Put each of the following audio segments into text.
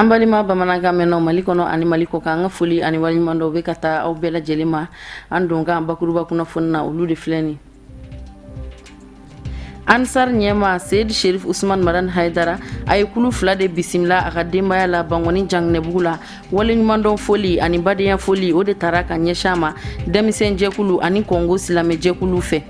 An balima bamanankan mɛnnaw Mali kɔnɔ ani Mali kɔkan, an ka foli ani waleɲumandɔn bɛ ka taa aw bɛɛ lajɛlen ma. An donkan bakuruba kunnafoni na, olu de filɛ nin. Ansar ɲɛmaa Seyidi Sherif Usman Madani Hayidara, a ye kulu fila de bisimila a ka denbaya la Bankɔni Janginɛbugu la. Waleɲumandɔn foli ani badenya foli, o de taara ka ɲɛsin a ma denmisɛnjɛkulu ani Kɔngo silamɛjɛkulu fɛ.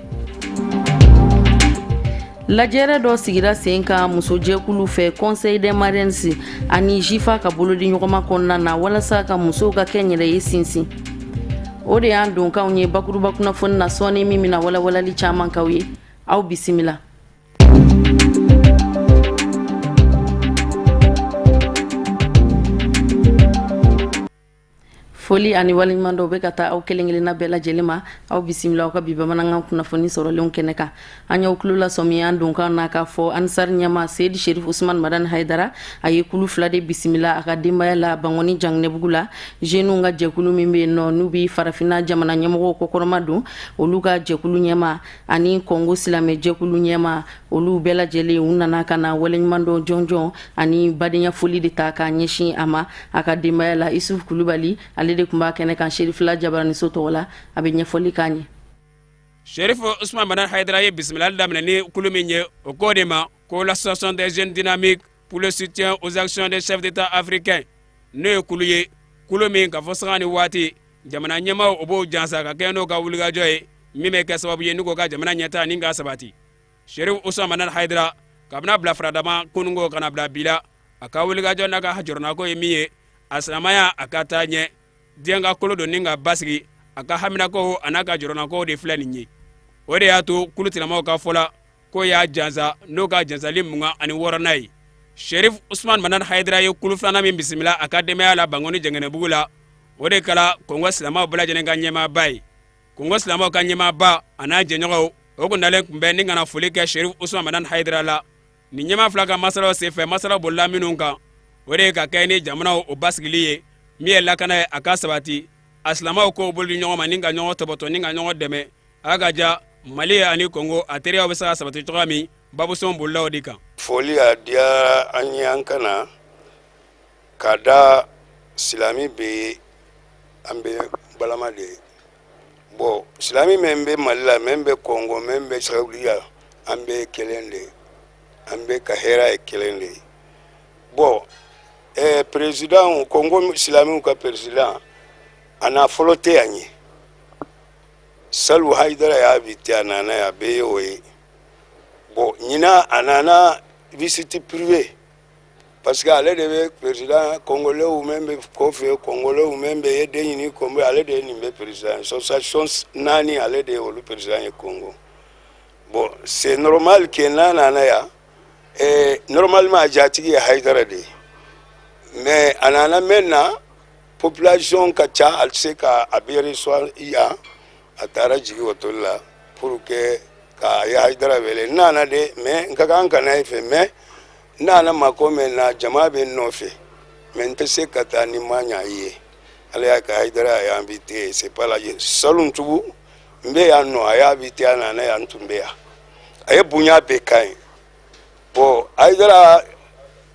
Lajɛrɛ dɔ sigira sen kan musojɛkulu fɛ, Conseil des marraines ani JIFA ka bolodi ɲɔgɔnma kɔnɔna na, walasa ka musow ka kɛnyɛrɛye sinsin. O de y'an donkanw ye bakuruba kunnafoni na sɔɔni, min bɛna walawalali caman k'aw ye. Aw bisimila. Foli ani waleɲumandɔn bɛ ka taa aw kelen-kelenna bɛɛ lajɛlen ma. Aw bisimila aw ka bi bamanankan kunnafoni sɔrɔlenw kɛnɛ kan. An y'aw tulo lasɔmi an donkan na k'a fɔ Ansar ɲɛmaa Seyidi Sherif Usman Madani Hayidara, a ye kulu fila de bisimila a ka denbaya la Bankɔni Janginɛbugu la. Jeunes ka jɛkulu min bɛ yen nɔ, n'u bɛ farafinna jamana ɲɛmɔgɔw kɔkɔrɔma don, olu ka jɛkulu ɲɛmaa ani Kɔngo silamɛ jɛkulu ɲɛmaa, olu bɛɛ lajɛlen u nana ka na waleɲumandɔn jɔnjɔn ani badenya foli de ta k'a ɲɛsin a ma, a ka denbaya la. Isuf Kulubali, ale de tun b'a kɛnɛ kan Serifila Jabaraniso tɔgɔ la, a bɛ ɲɛfɔli k'an ye. Sherif Usman Madani Hayidara ye bisimilali daminɛ ni kulu min ye, o k'o de ma ko l'Association des jeunes dynamiques pour le soutien aux actions des chefs d'État africains, n'o ye kulu ye, kulu min ka fɔ sanga ni waati jamana ɲɛmaaw o b'o jansa ka kɛɲɛ n'o ka wulikajɔ ye, min bɛ kɛ sababu ye ni k'o ka jamana ɲɛtaa ni ka sabati. Sherif Usman Madani Hayidara, kabini a bila faradama kununko ka na bila bi la, a ka wulikajɔ n'a ka jɔrɔnako ye min ye, a silamɛya a ka taa ɲɛ, diɲɛ ka kolo don ni ka basigi, a ka haminakow a n'a ka jɔrɔnakow de filɛ nin ye. O de y'a to kulu tigilamaw ka fɔ la k'o y'a jansa n'o ka jansali 26nan ye. Sherif Usman Madani Hayidara ye kulu filanan min bisimila a ka denbaya la Bankɔni Jɛngɛnɛbugu la, o de kɛra Kɔngo silamɛw bɛɛ lajɛlen ka ɲɛmaaba ye. Kɔngo silamɛw ka ɲɛmaaba a n'a jɛɲɔgɔnw, o kun nalen tun bɛ ni ka na foli kɛ Sherif Usman Madani Hayidara la. Nin ɲɛmaa fila ka masalaw senfɛ, masalaw bolila minnu kan, o de ye ka kɛ ni jamanaw o basigili ye, min ye lakana ye a ka sabati, a silamɛw k'o bolo di ɲɔgɔn ma ni ka ɲɔgɔn tɔbɔtɔ ni ka ɲɔgɔn dɛmɛ, a ka ja Mali ani Kɔngo a teriyaw bɛ se ka sabati cogoya min. Babusenw bolila o de kan. Foli a diyara an ye, an ka na ka da silami bɛ ye, an bɛ balama de ye. Bon, silami min bɛ Mali la, min bɛ Kɔngo, min bɛ Saudiya, an bɛ kelen de ye, an bɛ ka hɛrɛ ye kelen de ye. Bon, président, Kɔngo silamiw ka président, a n'a fɔlɔ tɛ yan ye. Salu Hayidara y'a invité, a nana yan, a bɛɛ ye o ye. Bon, ɲinan a nana visite privée parce que ale de bɛ président congolais min bɛ kɔfɛ, congolais min bɛ ye den ɲini Congo, ale de ye nin bɛ président. Association naani, ale de ye olu président ye Congo. Bon, c'est normal que n'a nana yan. Normalement a jatigi ye Hayidara de ye, mais a nana min na, population ka ca, a tɛ se ka a bɛɛ reçoit yan. A taara jigin hôtel la pour que ka ye Hayidara wele. N nana de, mais n ka kan ka na i fɛ, mais n nana mako min na, jama bɛ n nɔfɛ, mais n tɛ se ka taa ni ma ɲa i ye. Ala y'a kɛ Hayidara y'a invité, c'est pas la salon tugu n bɛ yan nɔ, a y'a invité, a nana yan, n tun bɛ yan, a ye bonya bɛɛ ka ɲi. Bon, Hayidara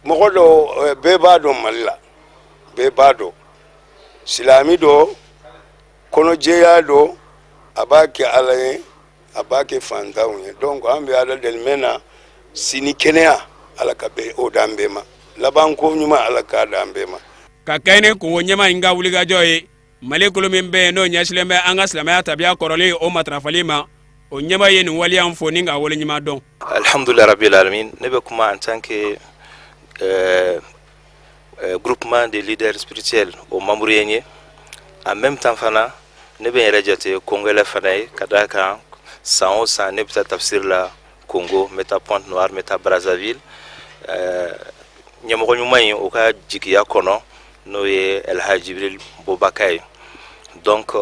mɔgɔ dɔ, bɛɛ b'a dɔn Mali la, bɛɛ b'a dɔn silami dɔ, kɔnɔjɛya dɔ, a b'a kɛ Ala ye, a b'a kɛ fantanw ye. Donc an bɛ Ala deli mɛn na, sini kɛnɛya Ala ka bɛn o d'an bɛɛ ma, labanko ɲuman Ala k'a d'an bɛɛ ma. Ka kɛɲɛ ni Kongo ɲɛmaa in ka wulikajɔ ye, Mali kulu min bɛ yen n'o ɲɛsilen bɛ an ka silamɛya tabiya kɔrɔlen o matarafali ma, o ɲɛmaa ye nin waleya fo ni ka waleɲuman dɔn. Alhamdulilah rabbil alamin. Ne bɛ kuma en tant que groupement de leaders spirituels o membre ye n ye. En même temps fana, ne bɛ n yɛrɛ jate kongolais fana ye, ka d'a kan san o san ne bɛ taa tafsir la Congo, n bɛ taa Pointe Noire, n bɛ taa Brazzaville. Ɲɛmɔgɔ ɲuman in o ka jigiya kɔnɔ, n'o ye Elhaji Jibril Bobaka ye. Donc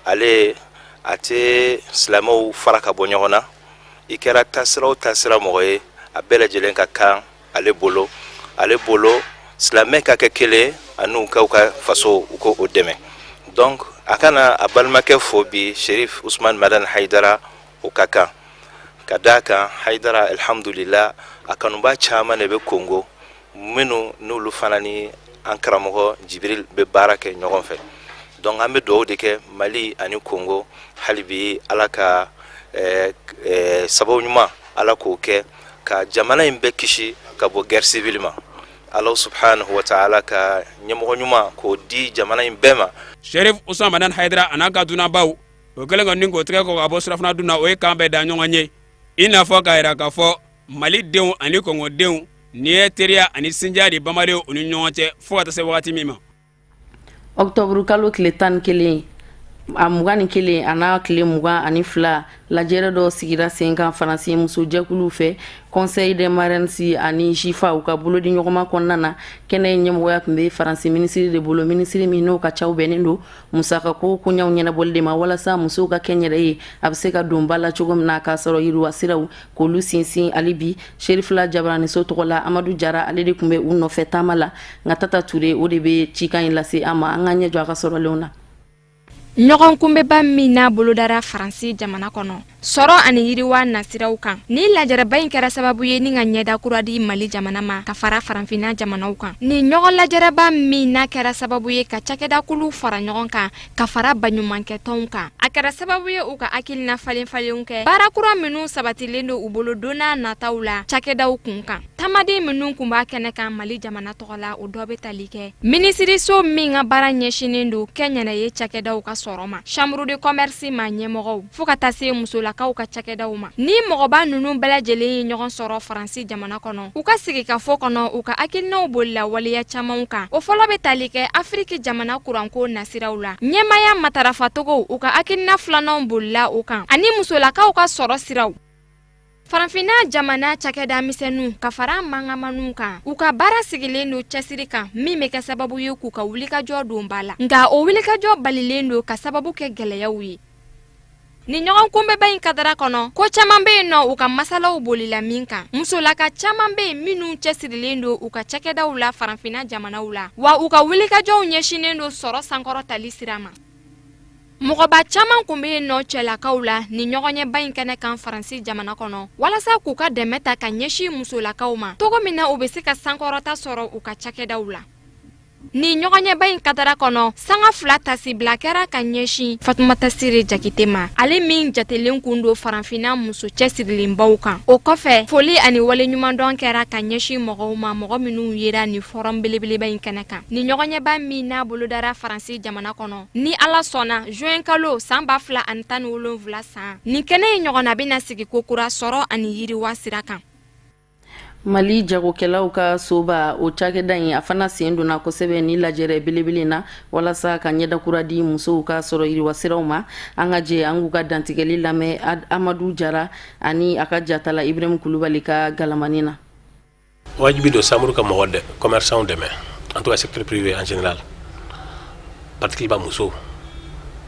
ale a tɛ silamɛw fara ka bɔ ɲɔgɔn na. I kɛra taasira o taasira mɔgɔ ye, a bɛɛ lajɛlen ka kan ale bolo. Ale bolo, silamɛ ka kɛ kelen ani k'aw ka faso u ko o dɛmɛ. Donc a kana a balimakɛ fo bi, Sherif Usman Madani Haidara, o ka kan ka d'a kan Haidara, alhamdulillah, a kanuba caman de bɛ Kongo minnu n'olu fana ni an karamɔgɔ Jibril bɛ baara kɛ ɲɔgɔn fɛ. Donc an bɛ dugawu de kɛ Mali ani Congo, hali bi Ala ka sababu ɲuman, Ala k'o kɛ ka jamana in bɛɛ kisi ka bɔ guerre civile ma. Ala subhanahu wa ta'ala ka ɲɛmɔgɔ ɲuman k'o di jamana in bɛɛ ma. Sherif Usman Madani Hayidara a n'a ka dunanbaw, o kɛlen ka nin k'o tɛgɛ kɔ ka bɔ surafana dun na, o ye kan bɛɛ da ɲɔgɔn ye, i n'a fɔ k'a yira k'a fɔ Malidenw ani Kɔngɔdenw nin ye teriya ani sinjiya de banbalen u ni ɲɔgɔn cɛ fo ka taa se wagati min ma. Ɔkutɔburu kalo tile 11, a 21 a n'a tile 22, lajɛrɛ dɔ sigira sen kan Faransi musojɛkuluw fɛ, Conseil des marraines ani JIFA, u ka bolodi ɲɔgɔnma kɔnɔna na. Kɛnɛ in ɲɛmɔgɔya tun bɛ Faransi minisiri de bolo, minisiri min n'o ka caw bɛnnen don musakako koɲaw ɲɛnabɔli de ma, walasa musow ka kɛnyɛrɛ ye a bɛ se ka don ba la cogo min na, k'a sɔrɔ yiriwa siraw k'olu sinsin hali bi. Serifila jabaraniso tɔgɔ la, Amadu Jara, ale de tun bɛ u nɔfɛ taama la. Nka Tata Ture, o de bɛ cikan in lase an ma. An ka ɲɛ jɔ a ka sɔrɔlenw na. Ɲɔgɔn kunbɛnba min n'a bolodara Faransi jamana kɔnɔ sɔrɔ ani yiriwa nasiraw kan, ni lajɛrɛba in kɛra sababu ye ni ka ɲɛda kura di Mali jamana ma ka fara farafinna jamanaw kan. Ni ɲɔgɔn lajɛrɛba min n'a kɛra sababu ye ka cakɛdakulu fara ɲɔgɔn kan ka fara baɲumankɛtɔnw kan, a kɛra sababu ye u ka hakilina falen falenw kɛ baara kura minnu sabatilen don u bolo don n'a nataw la cakɛdaw kun kan. Taamaden minnu kun b'a kɛnɛ kan Mali jamana tɔgɔ la, o dɔ bɛ tali kɛ minisiriso min ka baara ɲɛsinnen don kɛnyɛrɛye cakɛdaw ka sɔrɔ ma, chambre de commerce ma ɲɛmɔgɔw, fo ka taa se musolakaw ka cakɛdaw ma. Ni mɔgɔba ninnu bɛɛ lajɛlen ye ɲɔgɔn sɔrɔ Faransi jamana kɔnɔ, u ka sigikafɔ kɔnɔ, u ka hakilinaw bolila waleya camanw kan. O fɔlɔ bɛ tali kɛ Afiriki jamana kuranko nasiraw la ɲɛmaaya matarafacogo, u ka hakilina filananw bolila o kan, ani musolakaw ka sɔrɔ siraw. Farafinna jamana cakɛda misɛnninw ka fara mankanmaniw kan, u ka baara sigilen don cɛsiri kan min bɛ kɛ sababu ye k'u ka wulikajɔ don ba la, nka o wulikajɔ balilen don ka sababu kɛ gɛlɛyaw ye. Ni ɲɔgɔn kunbɛnba in kadara kɔnɔ, ko caman bɛ yen nɔ u ka masalaw bolila min kan. Musolaka caman bɛ yen minnu cɛsirilen don u ka cakɛdaw la farafinna jamanaw la, wa u ka wulikajɔw ɲɛsinnen don sɔrɔ sankɔrɔtali sira ma. Mɔgɔba caman kun bɛ yen nɔ cɛlakaw la ni ɲɔgɔnyeba in kɛnɛ kan Faransi jamana kɔnɔ, walasa k'u ka dɛmɛ ta ka ɲɛsin musolakaw ma cogo min na u bɛ se ka sankɔrɔta sɔrɔ u ka cakɛdaw la. Ni ɲɔgɔnyeba in kadara kɔnɔ, sanga 2 tasibila kɛra ka ɲɛsin Fatumata Sire Jakite ma, ale min jatelen kun don farafinna muso cɛsirilenbaw kan. O kɔfɛ, foli ani waleɲumandɔn kɛra ka ɲɛsin mɔgɔw ma, mɔgɔ minnu yera nin forum belebeleba in kɛnɛ kan. Ni ɲɔgɔnyeba min n'a bolodara Faransi jamana kɔnɔ, ni Ala sɔnna, juin kalo san 2017 san, nin kɛnɛ in ɲɔgɔnna bɛna sigi kokura sɔrɔ ani yiriwa sira kan. Mali jagokɛlaw ka soba, o cakɛda in, a fana sen donna kosɛbɛ ni lajɛrɛ belebele na walasa ka ɲɛda kura di musow ka sɔrɔ yiriwa siraw ma. An ka jɛ an k'u ka dantigɛli lamɛn Amadu Jara ani a ka jatala Ibrahim Kulubali ka galamani na. Wajibi don chambre ka mɔgɔ dɛ commerçant dɛmɛ, en tout cas secteur privé en général, particulièrement musow.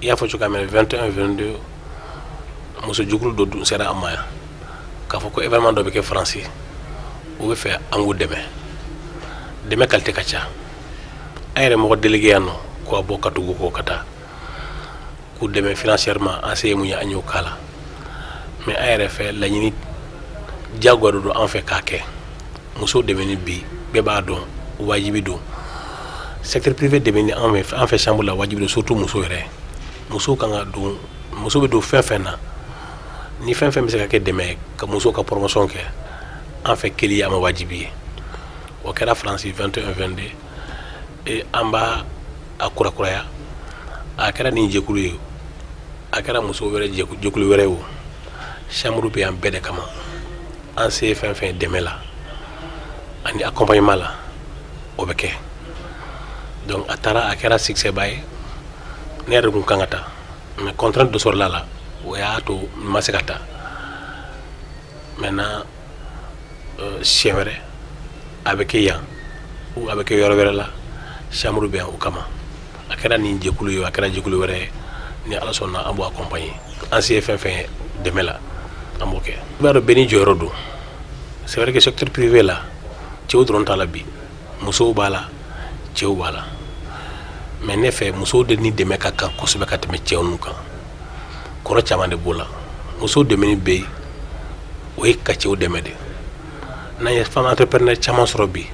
I y'a fɔ cogoya min na, 21 22, muso jɛkulu dɔ dun sera an ma yan k'a fɔ ko événement dɔ bɛ kɛ Faransi, u bɛ fɛ an k'u dɛmɛ. Dɛmɛ qualité ka ca. An yɛrɛ mɔgɔ délégué yan nɔ k'o bɔ ka tugu kɔ ka taa k'u dɛmɛ financièrement. An se ye mun ye, an y'o k'a la. Mais an yɛrɛ fɛ, laɲini diyagoya dɔ don an fɛ k'a kɛ. Muso dɛmɛni bi, bɛɛ b'a dɔn, wajibi don. Secteur privé dɛmɛni an fɛ chambre la, wajibi don, surtout muso yɛrɛ. Muso kan ka don, muso bɛ don fɛn fɛn na, ni fɛn fɛn bɛ se ka kɛ dɛmɛ ka muso ka promotion kɛ, an fɛ keli ye a ma wajibi ye. O kɛra Faransi 21 22 et an b'a a kurakuraya. A kɛra nin jɛkulu ye, a kɛra muso wɛrɛ jɛkulu wɛrɛ ye, o chambre bɛ yan bɛɛ de kama. An se ye fɛn fɛn dɛmɛ la ani accompagnement la, o bɛ kɛ. Donc a taara, a kɛra succès ba ye. Ne yɛrɛ kun kan ka taa, mais contrainte dɔ sɔrɔla la, o y'a to n ma se ka taa. Maintenant, siɲɛ wɛrɛ a bɛ kɛ yan ou a bɛ kɛ yɔrɔ wɛrɛ la, chambre bɛ yan o kama. A kɛra nin jɛkulu ye, a kɛra jɛkulu wɛrɛ ye, ni Ala sɔnna, an b'o accompagner. An se ye fɛn fɛn ye dɛmɛ la, an b'o kɛ. I b'a dɔn, bɛɛ n'i jɔyɔrɔ don. C'est vrai que secteur privé la, cɛw dɔrɔn t'a la bi, musow b'a la, cɛw b'a la. Mais ne fɛ, musow de ni dɛmɛ ka kan kosɛbɛ ka tɛmɛ cɛw ninnu kan. Kɔrɔ caman de b'o la. Musow dɛmɛni bɛ yen, o ye ka cɛw dɛmɛ de. N'an ye femme entrepreneur caman sɔrɔ bi,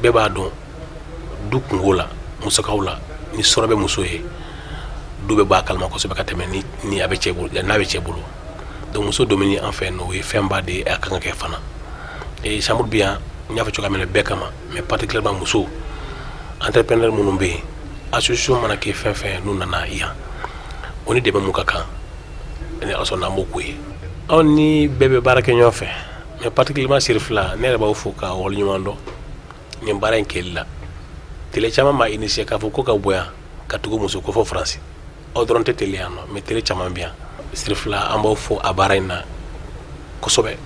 bɛɛ b'a dɔn, Du kunko la, musakaw la, ni sɔrɔ bɛ muso ye, du bɛ bɔ a kalama kosɛbɛ ka tɛmɛ ni a bɛ cɛ bolo, n'a bɛ cɛ bolo. Donc muso domini an fɛ yen nɔ, o ye fɛnba de ye, a kan ka kɛ fana. Et chambre bɛ yan, n y'a fɔ cogoya min na, bɛɛ kama, mais particulièrement muso entrepreneur minnu bɛ yen, association mana kɛ fɛn fɛn, n'u nana yan, o ni dɛmɛ mun ka kan, ni Ala sɔnna, an b'o k'u ye. Aw ni bɛɛ bɛ baara kɛ ɲɔgɔn fɛ, mais particulièrement Serifila, ne yɛrɛ b'aw fo k'a waleɲuman dɔn nin baara in kɛli la. Télé caman b'a initier k'a fɔ ko ka bɔ yan ka tugu muso ko fɔ Faransi. Aw dɔrɔn tɛ télé yan nɔ, mais télé caman bɛ yan. Serifila, an b'aw fo a baara in na kosɛbɛ.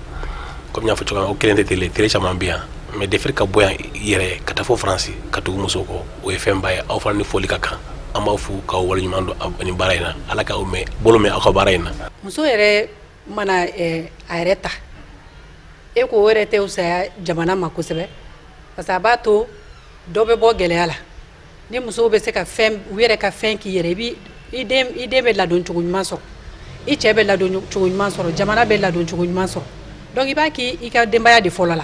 Komi n y'a fɔ cogoya min na, o kelen tɛ télé, télé caman bɛ yan, mais de fait ka bɔ yan yɛrɛ ka taa fo Faransi ka tugu muso kɔ, o ye fɛnba ye. Aw fana ni foli ka kan. An b'aw fo k'aw waleɲuman dɔn nin baara in na. Ala k'aw mɛn bolo mɛn aw ka baara in na. Muso yɛrɛ mana a yɛrɛ ta, e ko o yɛrɛ tɛ fisaya jamana ma kosɛbɛ, parce que a b'a to dɔ bɛ bɔ gɛlɛya la. Ni musow bɛ se ka fɛn u yɛrɛ ka fɛn k'i yɛrɛ, i bi i den bɛ ladon cogo ɲuman sɔrɔ, i cɛ bɛ ladon cogo ɲuman sɔrɔ, jamana bɛ ladon cogo ɲuman sɔrɔ. Donc i b'a k'i i ka denbaya de fɔlɔ la.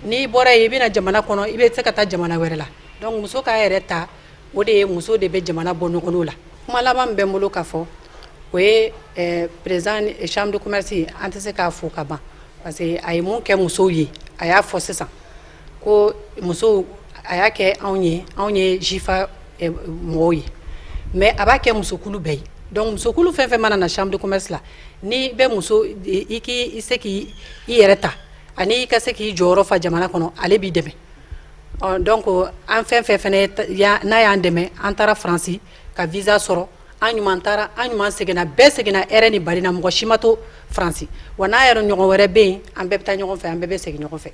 N'i bɔra yen, i bɛna jamana kɔnɔ, i bɛ se ka taa jamana wɛrɛ la. Donc muso k'a yɛrɛ ta, o de ye muso de bɛ jamana bɔ ɲɔgɔn la. Kuma laban min bɛ n bolo ka fɔ, o ye président chambre de commerce, an tɛ se k'a fo ka ban, parce que a ye mun kɛ musow ye, a y'a fɔ sisan ko musow, a y'a kɛ anw ye, anw ye JIFA mɔgɔw ye, mais a b'a kɛ musokulu bɛɛ ye. Donc musokulu fɛn fɛn mana na chambre de commerce la, n'i bɛ muso, i k'i se k'i i yɛrɛ ta ani i ka se k'i jɔyɔrɔ fa jamana kɔnɔ, ale b'i dɛmɛ. Donc an fɛn fɛn fɛnɛ n'a y'an dɛmɛ, an taara Faransi ka visa sɔrɔ, an ɲuman taara, an ɲuman seginna, bɛɛ seginna hɛrɛ ni bari na, mɔgɔ si ma to Faransi. Wa n'a yɛrɛ ɲɔgɔn wɛrɛ bɛ yen, an bɛɛ bɛ taa ɲɔgɔn fɛ, an bɛɛ bɛ segin ɲɔgɔn fɛ.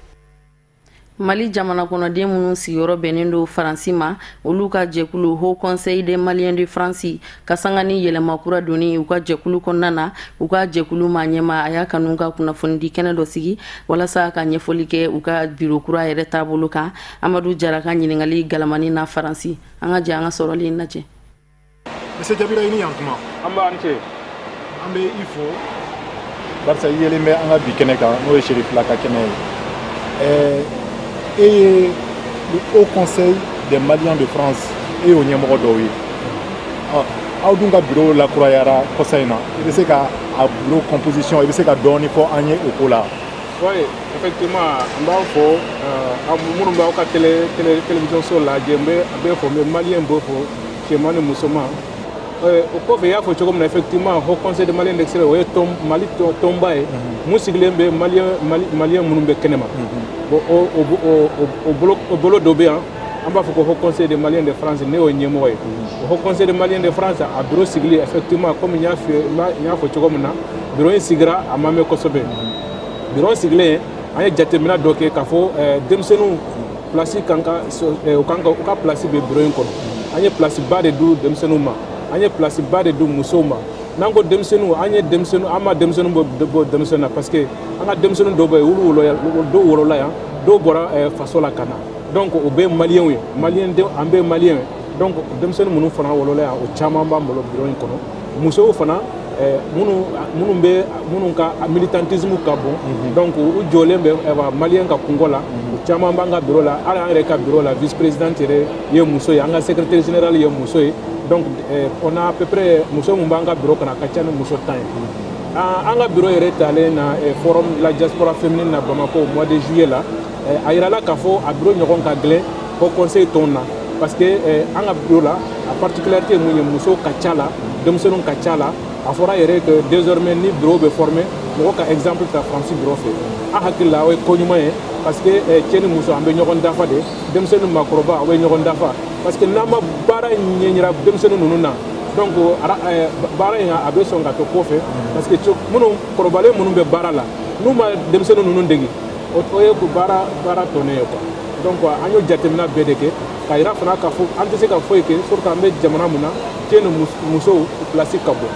Mali jamana kɔnɔden minnu sigiyɔrɔ bɛnnen don Faransi ma, olu ka jɛkulu Haut Conseil des Maliens de France, ka sanga ni yɛlɛma kura donni u ka jɛkulu kɔnɔna na, u ka jɛkulu maa ɲɛma, a y'a kanu ka kunnafonidi kɛnɛ dɔ sigi walasa ka ɲɛfɔli kɛ u ka biro kura yɛrɛ taabolo kan. Amadu Jara ka ɲininkali galamani na Faransi, an ka jɛ an ka sɔrɔli lajɛ. Monsieur Jabira, i ni yan kuma. An b'a ni ce. An bɛ i fo barisa i yelen bɛ an ka bi kɛnɛ kan, n'o ye Serifila ka kɛnɛ ye. E ye le Haut Conseil des Maliens de France, e y'o ɲɛmɔgɔ dɔw ye. Aw dun ka bureau lakurayara kɔsa in na. I bɛ se ka a bureau composition, i bɛ se ka dɔɔni fɔ an ye o ko la? Oui, effectivement, n b'aw fo, minnu b'aw ka télé télévision so lajɛ, n bɛ a bɛɛ fo, n bɛ malien bɛɛ fo, cɛman ni musoman. O kɔfɛ, i y'a fɔ cogo min na, effectivement, Haut Conseil des Maliens d'extérieur, o ye tɔn Mali tɔnba ye mun sigilen bɛ malien minnu bɛ kɛnɛma. Bon, o bolo dɔ bɛ yan, an b'a fɔ ko Haut Conseil des Maliens de France, ne y'o ɲɛmɔgɔ ye. O Haut Conseil des Maliens de France, a bureau sigili, effectivement, comme n y'a fɔ, n y'a fɔ cogo min na, bureau in sigira, a ma mɛn kosɛbɛ. Bureau sigilen, an ye jateminɛ dɔ kɛ k'a fɔ denmisɛnninw place kan ka, u kan ka u ka place bɛ bureau in kɔnɔ. An ye place ba de di denmisɛnninw ma, an ye place ba de di musow ma. N'an ko denmisɛnninw, an ye denmisɛnninw, an ma denmisɛnninw bɔ denmisɛnnin na, parce que an ka denmisɛnnin dɔw bɛ yen, olu wolo dɔw wolola yan, dɔw bɔra faso la ka na. Donc o bɛɛ ye maliyɛnw ye, maliyɛn den, an bɛɛ ye maliyɛn ye. Donc denmisɛnnin minnu fana wolola yan, o caman b'an bolo bureau in kɔnɔ. Musow fana, minnu bɛ, minnu ka militantisme ka bon, donc u jɔlen bɛ maliyɛn ka kungo la, u caman b'an ka bureau la. Hali an yɛrɛ ka bureau la, vice présidente yɛrɛ ye muso ye, an ka secrétaire général ye muso ye. Donc on a à peu près, muso min b'an ka bureau kɔnɔ, a ka ca ni muso 10 ye. An ka bureau yɛrɛ talen na forum la diaspora féminine na Bamako au mois de juillet la, a yirala k'a fɔ a bureau ɲɔgɔn ka gɛlɛn Haut Conseil tɔn na, parce que an ka bureau la, a particularité ye mun ye? Musow ka ca la, denmisɛnninw ka ca la. A fɔra yɛrɛ que désormais, ni bureau bɛ former, mɔgɔ ka exemple ta France bureau fɛ. An hakili la, o ye ko ɲuman ye, parce que cɛ ni muso, an bɛ ɲɔgɔn dafa de, denmisɛnnin ni maakɔrɔba, aw bɛ ɲɔgɔn dafa, parce que n'an ma baara ɲɛ yira denmisɛnnin ninnu na, donc baara in, a bɛ sɔn ka to kɔfɛ, parce que minnu kɔrɔbalen minnu bɛ baara la, n'u ma denmisɛnnin ninnu degi, o ye baara tɔnɔ ye quoi. Donc an y'o jateminɛ bɛɛ de kɛ k'a yira fana k'a fɔ an tɛ se ka foyi kɛ, surtout an bɛ jamana mun na, cɛ ni musow place ka bon.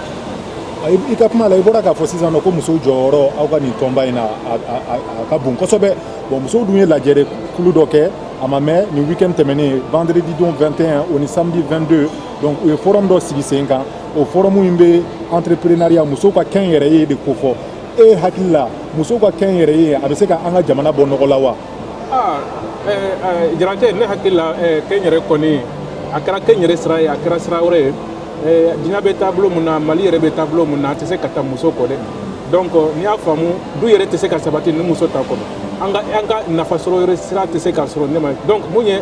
I ka kuma la, i bɔra k'a fɔ sisan nɔ ko musow jɔyɔrɔ aw ka nin tɔnba in na, a ka bon kosɛbɛ. Bon, musow dun ye lajɛrɛ kulu dɔ kɛ, a ma mɛn, nin week-end tɛmɛnen, vendredi don 21, o ni samedi 22. Donc u ye forum dɔ sigi sen kan. O forum in bɛ entrepreneuriat, musow ka kɛn yɛrɛ ye de kofɔ. E hakili la, musow ka kɛn yɛrɛ ye, a bɛ se ka an ka jamana bɔ nɔgɔ la wa? Aa, Jaratɛ, ne hakili la, kɛnyɛrɛ kɔni, a kɛra kɛnyɛrɛ sira ye, a kɛra sira wɛrɛ ye, diɲɛ bɛ taabolo mun na, Mali yɛrɛ bɛ taabolo mun na, a tɛ se ka taa muso kɔ dɛ. Donc n'i y'a faamu, du yɛrɛ tɛ se ka sabati ni muso t'a kɔnɔ. An ka nafa sɔrɔ yɔrɔ sira tɛ se ka sɔrɔ ne ma. Donc mun ye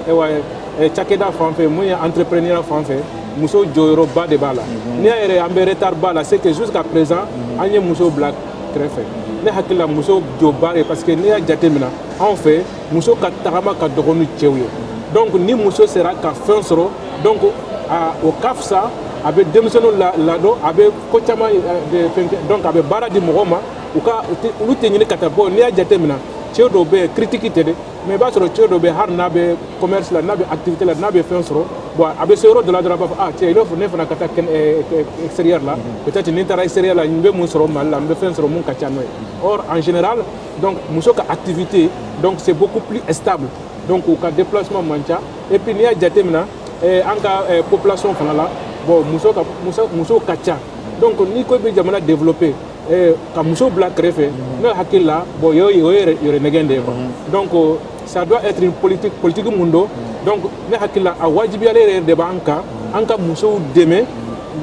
cakɛda fan fɛ, mun ye entrepreneur fan fɛ, muso jɔyɔrɔba de b'a la. N'i y'a yɛrɛ an bɛ retard ba la, c'est que jusqu'à présent an ye muso bila kɛrɛfɛ. Ne hakili la, muso jɔba de, parce que n'i y'a jateminɛ, anw fɛ, muso ka tagama ka dɔgɔ ni cɛw ye. Donc ni muso sera ka fɛn sɔrɔ, donc o ka fisa, a bɛ denmisɛnninw ladon, a bɛ ko caman de fɛn kɛ. Donc a bɛ baara di mɔgɔw ma, u ka olu tɛ ɲini ka taa bɔ. N'i y'a jateminɛ, cɛ dɔw bɛ yen, critique tɛ dɛ, mais i b'a sɔrɔ cɛ dɔw bɛ yen, hali n'a bɛ commerce la, n'a bɛ activité la, n'a bɛ fɛn sɔrɔ, bon, a bɛ se yɔrɔ dɔ la dɔrɔn, a b'a fɔ: ah cɛ, il faut ne fana ka taa extérieur la, peut-être ni n taara extérieur la, n bɛ mun sɔrɔ Mali la, n bɛ fɛn sɔrɔ mun ka ca n'o ye. Or en général, donc muso ka activité, donc c'est beaucoup plus stable, donc u ka déplacement man ca. Et puis n'i y'a jateminɛ, an ka population fana la, bon, muso ka muso musow ka ca. Donc n'i ko i bɛ jamana développer, ka muso bila kɛrɛfɛ, ne hakili la, bon, o ye yɛrɛ nɛgɛn de ye quoi. Donc ça doit être une politique, politique mun don. Donc ne hakili la, a wajibiyalen yɛrɛ de b'an kan, an ka musow dɛmɛ,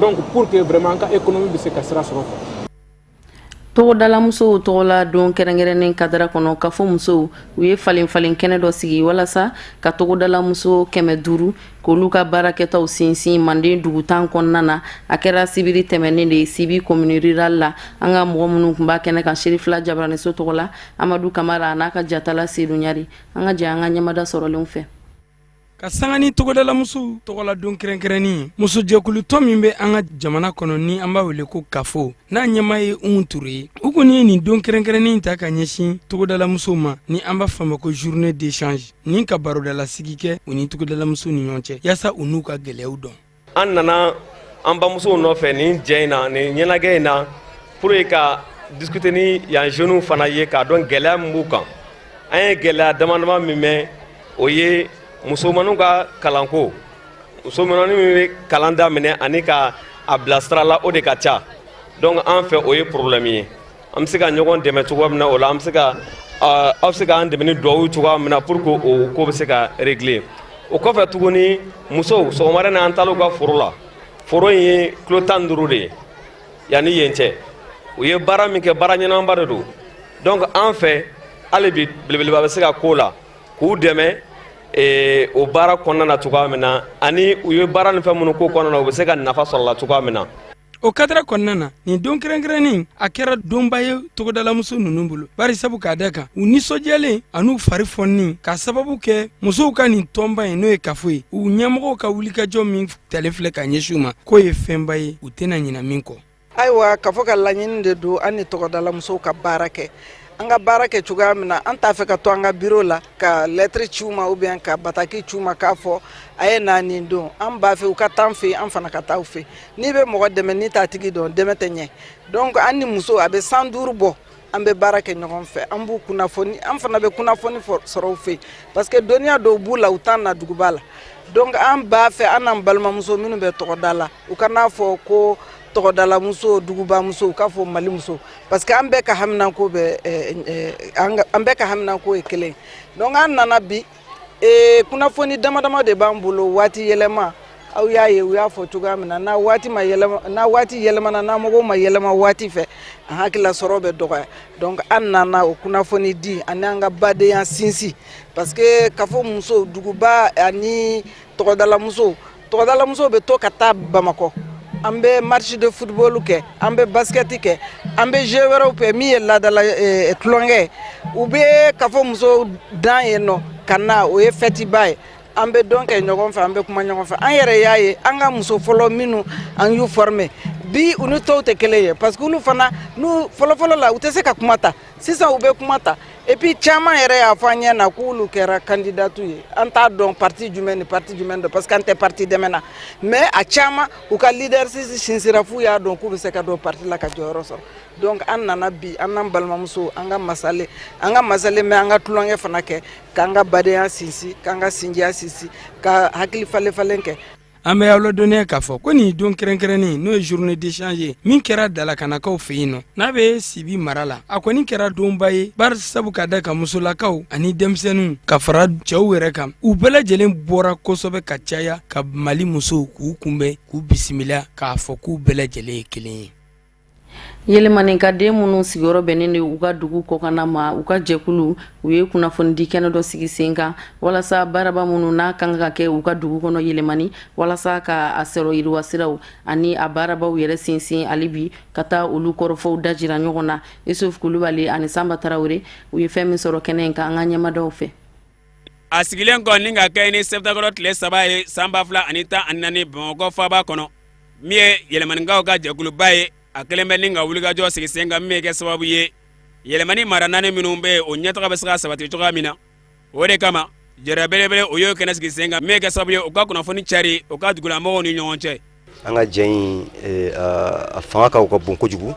donc pour que vraiment an ka économie bɛ se ka sira sɔrɔ quoi. Togodalamusow tɔgɔla don kɛrɛnkɛrɛnnen kadara kɔnɔ, ka fɔ musow u ye falen falen kɛnɛ dɔ sigi walasa ka togodalamuso 500 k'olu ka baarakɛtaw sinsin Manden dugu 10 kɔnɔna na. A kɛra sibiri tɛmɛnen de ye, Sibi commune rurale la. An ka mɔgɔ minnu tun b'a kɛnɛ kan, Serifila Jabaraniso tɔgɔ la, Amadu Kamara a n'a ka jatala Sedu Ɲari. An ka jɛ an ka ɲɛmada sɔrɔlenw fɛ. Ka sanga ni togodalamusow tɔgɔladon kɛrɛnkɛrɛnnin, musojɛkulutɔn min bɛ an ka jamana kɔnɔ, ni an b'a wele ko KAFO, n'a ɲɛma ye Umu Ture ye, u kɔni ye nin don kɛrɛnkɛrɛnnin ta ka ɲɛsin togodalamusow ma, ni an b'a fɔ ma ko journée d'échange, ni ka barodalasigi kɛ u ni togodalamusow ni ɲɔgɔn cɛ, yaasa u n'u ka gɛlɛyaw dɔn. An nana an bamusow nɔfɛ nin jɛ in na, nin ɲɛnajɛ in na, pour que ka discuter ni yan jeunes fana ye, k'a dɔn gɛlɛya min b'u kan. An ye gɛlɛya dama dama min mɛn, o ye musomaninw ka kalanko. Musomanin min bɛ kalan daminɛ ani ka a bila sira la, o de ka ca. Donc an fɛ, o ye problème ye. An bɛ se ka ɲɔgɔn dɛmɛ cogoya min na o la, an bɛ se ka aw bɛ se k'an dɛmɛ ni duwawu cogoya min na pour que o ko bɛ se ka régler. O kɔfɛ tuguni, musow, sɔgɔmada in na, an taara u ka foro la. Foro in ye kilo 15 de ye yanni yen cɛ. U ye baara min kɛ, baara ɲɛnamaba de don. Donc an fɛ, hali bi belebeleba bɛ se ka k'o la k'u dɛmɛ o baara kɔnɔna na cogoya min na, ani u ye baara ni fɛn minnu ko kɔnɔna na, u bɛ se ka nafa sɔrɔ la cogoya min na. O kadara kɔnɔna na, nin don kɛrɛnkɛrɛnnen a kɛra donba ye togodalamuso ninnu bolo, bari sabu k'a da kan u nisɔndiyalen an'u fari fɔnni k'a sababu kɛ musow ka nin tɔnba ye, n'o ye KAFO ye, u ɲɛmɔgɔw ka wulikajɔ min talen filɛ ka ɲɛsin u ma, k'o ye fɛnba ye u tɛna ɲina min kɔ. Ayiwa, ka fɔ ka laɲini de don, an ni tɔgɔdalamusow ka baara kɛ, an ka baara kɛ cogoya min na. An t'a fɛ ka to an ka biro la ka lɛtiri ci u ma ou bien ka bataki ci u ma k'a fɔ a ye na nin don. An b'a fɛ u ka taa an fɛ yen, an fana ka taa u fɛ. N'i bɛ mɔgɔ dɛmɛ, n'i t'a tigi dɔn, dɛmɛ tɛ ɲɛ. Donc an ni muso, a bɛ san 5 bɔ, an bɛ baara kɛ ɲɔgɔn fɛ. An b'u kunnafoni, an fana bɛ kunnafoni sɔrɔ u fɛ, parce que dɔnniya dɔw b'u la, u t'an na duguba la. Donc an b'a fɛ an n'an balimamuso minnu bɛ tɔgɔda la, u ka n'a fɔ ko tɔgɔdalamuso, dugubamuso, u k'a fɔ Mali muso, parce que an bɛɛ ka haminanko bɛ, an bɛɛ ka haminanko ye kelen. Donc an nana bi, kunnafoni dama dama de b'an bolo. Waati yɛlɛma, aw y'a ye, u y'a fɔ cogoya min na, n'a waati ma yɛlɛma, n'a waati yɛlɛmana, n'a mɔgɔw ma yɛlɛma waati fɛ, an hakilila sɔrɔ bɛ dɔgɔya. Donc an nana o kunnafoni di ani an ka badenya sinsin, parce que k'a fɔ muso duguba ani tɔgɔdalamuso, tɔgɔdalamuso bɛ to ka taa Bamakɔ, an bɛ match de football kɛ, an bɛ basket kɛ, an bɛ jeu wɛrɛw kɛ min ye laadala tulonkɛ. U bɛ k'a fɔ muso dan yen nɔ ka na, o ye fête ba ye. An bɛ dɔn kɛ ɲɔgɔn fɛ, an bɛ kuma ɲɔgɔn fɛ. An yɛrɛ y'a ye, an ka muso fɔlɔ minnu an y'u former bi, u ni tɔw tɛ kelen ye, parce que olu fana n'u fɔlɔfɔlɔ la, u tɛ se ka kuma ta. Sisan u bɛ kuma ta. Et puis caman yɛrɛ y'a fɔ an ɲɛ na k'olu kɛra candidat ye. An t'a dɔn parti jumɛn ni parti jumɛn don, parce que an tɛ parti dɛmɛ na, mais a caman u ka leadership sinsira f'u y'a dɔn k'u bɛ se ka don parti la ka jɔyɔrɔ sɔrɔ. Donc an nana bi, an n'an balimamuso, an ka masale, an ka masale, mais an ka tulonkɛ fana kɛ, k'an ka badenya sinsin, k'an ka sinjiya sinsin, ka hakili falen falen kɛ. An bɛ aw ladɔnniya k'a fɔ ko nin don kɛrɛnkɛrɛnnen, n'o ye journée d'échange ye min kɛra Dalakanakaw fɛ yen nɔ, n'a bɛ Sibi mara la, a kɔni kɛra donba ye, bari sabu ka da kan musolakaw ani denmisɛnninw ka fara cɛw yɛrɛ kan, u bɛɛ lajɛlen bɔra kosɛbɛ ka caya ka Mali musow k'u kunbɛn, k'u bisimila, k'a fɔ k'u bɛɛ lajɛlen ye kelen ye. Yɛlɛmanika den minnu sigiyɔrɔ bɛnnen de u ka dugu kɔkanna ma, u ka jɛkulu u ye kunnafonidi kɛnɛ dɔ sigi sen kan walasa baaraba minnu n'a kan ka kɛ u ka dugu kɔnɔ Yɛlɛmani, walasa ka a sɔrɔ yiriwa siraw ani a baarabaw yɛrɛ sinsin hali bi ka taa olu kɔrɔfɔw dajira ɲɔgɔn na. Isuf Kulubali ani Sanba Tarawele, u ye fɛn min sɔrɔ kɛnɛ in kan, an ka ɲɛmadaw fɛ. A sigilen kɔ ni ka kɛ ni sɛtanburukalo tile 3 ye san 2014 Bamakɔ faaba kɔnɔ, min ye yɛlɛmanikaw ka jɛkuluba ye, a kɛlen bɛ ni ka wulikajɔ sigi sen kan min bɛ kɛ sababu ye Yɛlɛmani mara naani minnu bɛ yen, o ɲɛtaga bɛ se ka sabati cogoya min na. O de kama jɛrɛ belebele o y'o kɛnɛ sigi sen kan min bɛ kɛ sababu ye u ka kunnafoni cari u ka dugulamɔgɔw ni ɲɔgɔn cɛ. An ka jɛ in, a fanga ka bon kojugu,